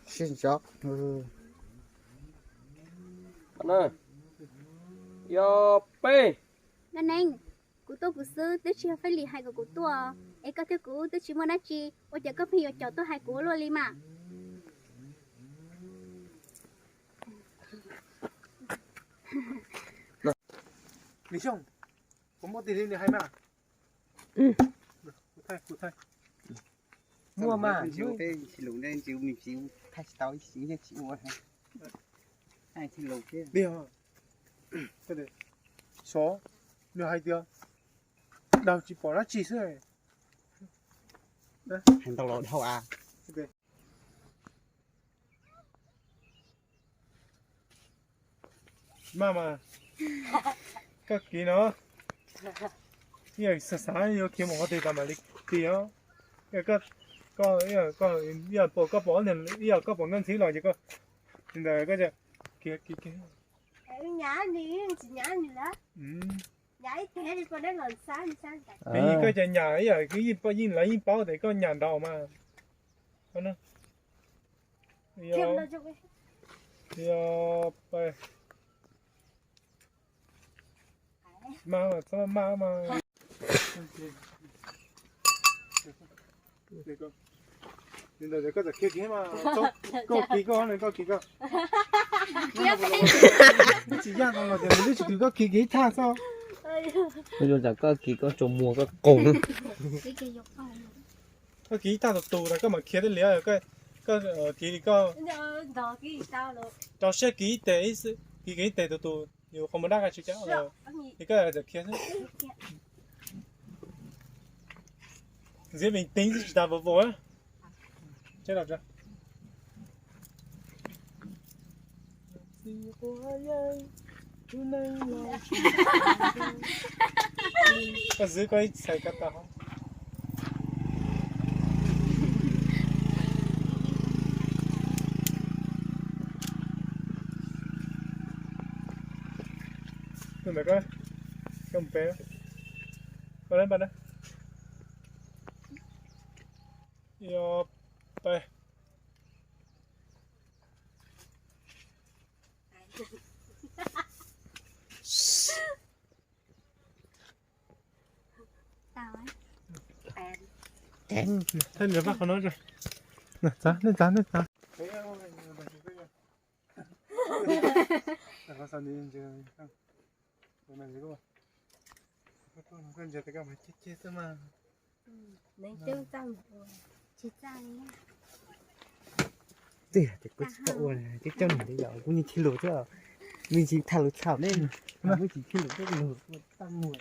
Sib ntsov. Yog peb. Nkauj Neeg, kuv tuaj kuv xwb, twb tsis yog Fej Lis hais kom kuv tuaj, es koj thiab kuv twb tsis muaj dab tsi, ua cas koj pheej yuav caum tuaj hais kuv ua luaj li mas? Lis Xyooj, puas muaj tiag li nws hais mas? Kuv thaij, kuv thaij. Muaj mas, tsis lus ntej tsis ua, thaij tsis tau ib sim yeej tsis ua. Thaij tsis lus thiab. Xyov, nws hais tias daug tsis pom dab tsi xwb. Hais ntau los dhau av. Maj mas, koj kiv no, yog xav xav yuav khiav mus qhov twg tas mam li kiv os. Yog koj pom, koj pom nkauj ntxhib los ces koj, ntawd koj kiv kiv. Koj cas nyam ib yam yeej lawv yeej paub tias koj nyam nraud mas. Yog, tsis maj mas, txhob maj mas. Koj txawm khiav kiag mas, koj kiv koj, koj kiv koj. Tsis yaj no los tias nws twb tsis kwv koj kiv kiv ib thaj xwb. Koj yuav tsam koj kiv koj tsaus muag koj qaug. Koj kiv ib thaj tus tus tas koj mam khiav thiaj li, koj kiv li koj rau siab kiv ib tes, kiv kiv ib tes tus tus yus qhov muag dab qai tsis cas, es koj txawm khiav xwb. Ntxiv vim teev tsis tas vau vau. Koj xwb koj ib txhais koj tau. Tus ntawd koj, koj mus pem, koj lab npaj na. Ib, ob, peb. Thaij nws vaj qhov no. Txav, nej txav, nej txav. Twb yog tias kuv tsis tau ua, twb coj nws ntawd yom, kuv yeej khib lus thiab, me ntsis tham lus txhaum ne, kuv tsis khib lus thiab, lus ua tag muag.